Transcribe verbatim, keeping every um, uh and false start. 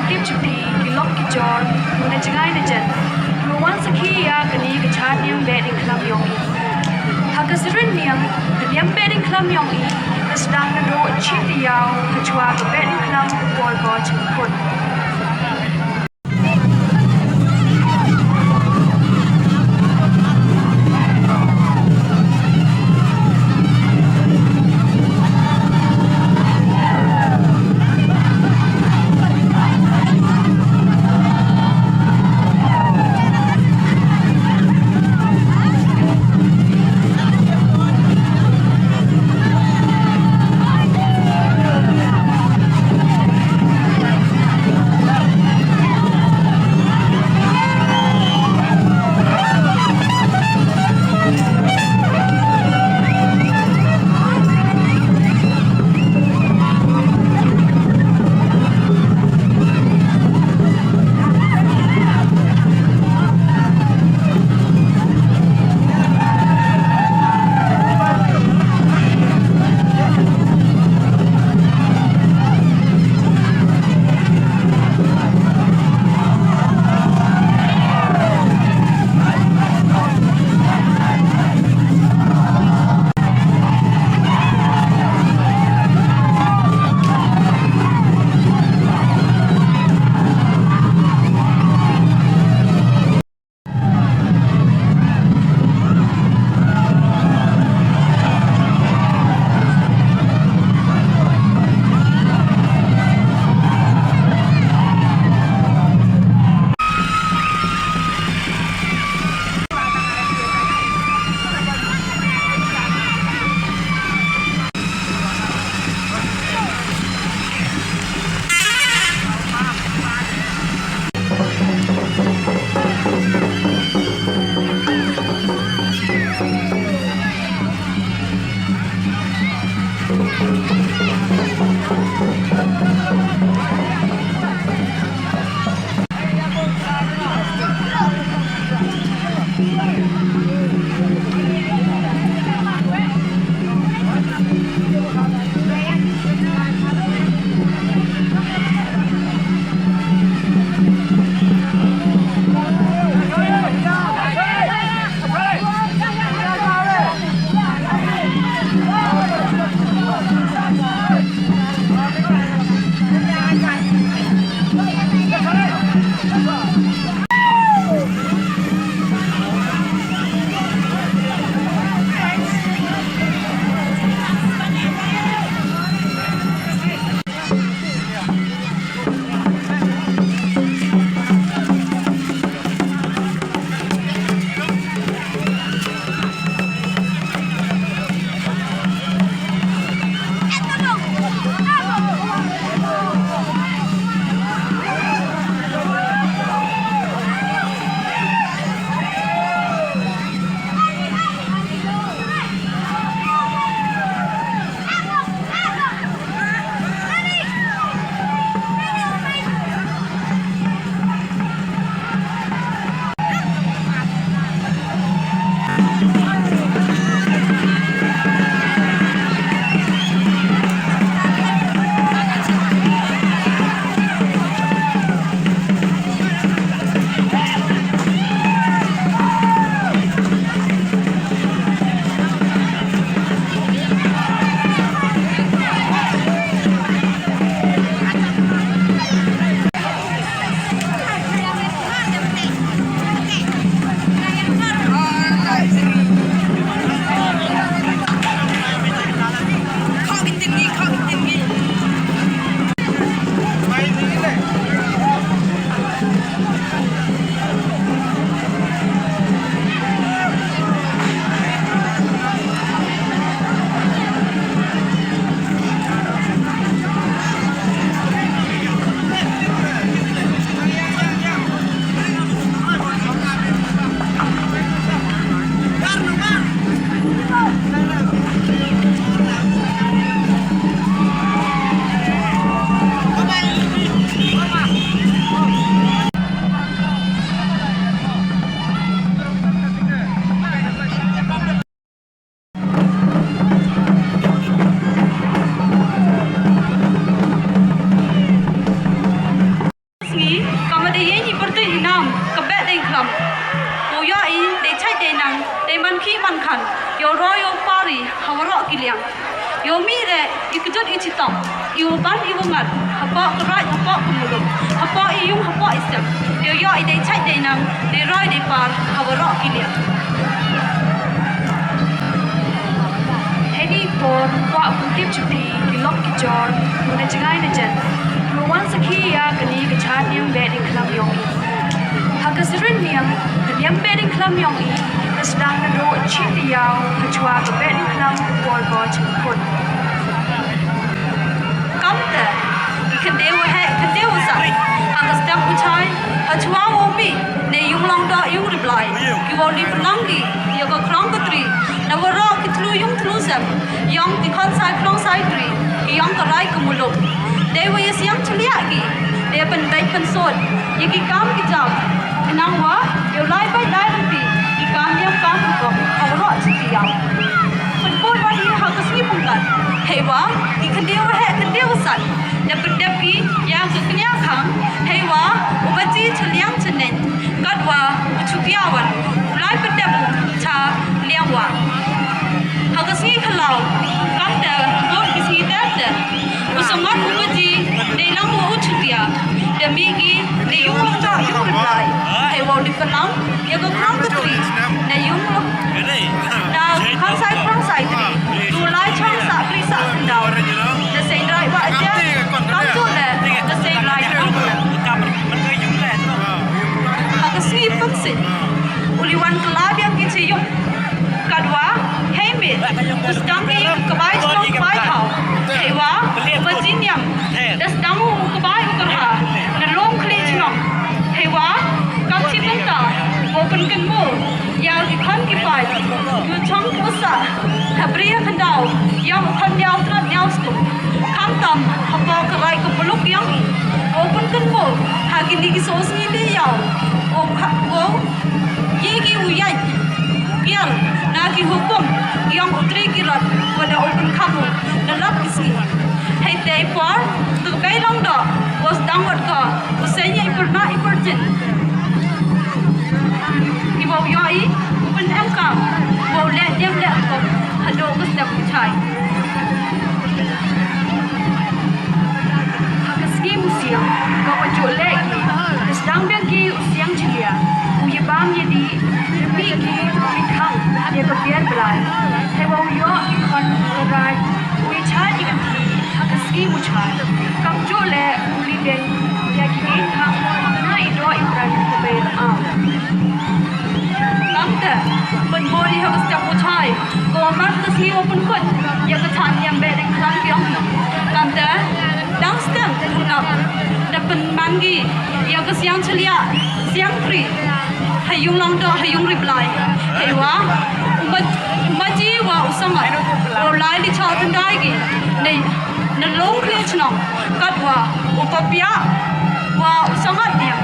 Ki chuti, ki lok ki jor, na jngai na jan, kiwa wan sakhi ya kani ka cha niam Behdieñkhlam yong i. Ha ka sarin niam, ka niam Behdieñkhlam yong i, ka sdang nadooh chi tayaaw, hachwa ka Behdieñkhlam ka por ko chakhut. Tong, i u ban i u ngat, hapoh ka raij, hapoh ka muluk, hapoh i yung, hapoh i sem. Yow yoh i dei chait dei nang, dei roi dei par, ha waroh ki liang. Heini por, kwah pyntip cha phi, ki lok ki jor, na jngai na jan. Ru wan sakhi ya kani ka chad niam Behdieñ Khlam yong i. Ha ka seren niam, ka niam Behdieñ Khlam yong i, ka sdang nadooh chi tayaaw, hachwa ka Behdieñ Khlam, por ko chim khun. Kamte, ki khynde waheh, khynde wasat, ha ka step u chai, hachwa wow mih, ne yung langdoh yung riblai, ki wow li pynlang ki, ya ka khrong ka tri, na waroh ki thlu yung thlu sem, yong ki khon sai khrong sai tri, ki yong ka raij ka muluk. Dei wa yasiang chliah ki, dei pynbeit pynsot, ya ki kam ki jam, khnang wa, yow lai beit lai lynti, ki kam niam kam rukom, ha waroh chi tayaaw. Pynbun wa i ha ka sngi pungkat, heiwa, ki khynde waheh khynde wasat, da pyndep ki, ya ka kñia khang, heiwa, u baji chaliang chaneng, katwa, u chutia wan, u lai pyndep u, cha, liang wa. Ha ka sngi khalaw, kamte, bun ki sngi terte, u sangot u baji, dei lang wa u chutia, da mih ki, dei yung langdoh yung riblai, heiwa u li pynlang, ya ka khrong ka tri, na yung, na khon sai khrong sai tri, du lai chong sah kri sah khyndaw, da seiñ raij wa ja, kamjooh le, da seiñ raij wa. Ha ka sngi pynsih, u li wan kylla biang ki chi yung, katwa, hei mih, u sdang ki kbai chnong kbai thaw, heiwa, u baji niam, da sdang u kbai u kyrha, na long khlieh chnong, heiwa, kam chibynta, wow pynkynmoo, ya ki khon ki paid, yow chong ki u sah, ha bri ha khyndaw, yong u khon niaw tnat niaw sku. Khamtam, hapoh ka raij ka muluk yong i, wow pynkynmoo, ha kini ki soo sngi tayaaw, wow kha, wow, ye ki u yait, u kiar, na ki hukum, yong u tri ki rot, wa da u pynkham u, na lap ki sngi. Heitei por, ka bei langdoh, wow sdang wat ko, u seiñ ya i pyrna i pyrjin. Ki wow yoh i, u pynemkam, wow leh niam leh rukom, hadooh ka step u chai. Ha ka sngi musiang, ka wa jooh leh ki, da sdang biang ki u siang chliah, u yabam yadih, da mih ki, u li khang, ya ka biar blai. Heiwa u yoh ki khon ka raij, u yachad i kynti, ha ka sngi u chai. Kamjooh le, u li deng, ya ki deng khang, na i doh i pran ka bei am. Kamte, pynbun i ha ka step u chai, ka wa mat ka sngi wow pynkut, ya ka chad niam Behdieñ Khlam yong i. Kamte, dang step, pynngap, da pynman ki, ya ka siang chliah, siang pri, ha yung langdoh, ha yung riblai. Heiwa, u ma, u maji wa u sangat, wow lai li chah tyndai ki, na, na long khlieh chnong, katwa, u papiah, wa u sangat niam,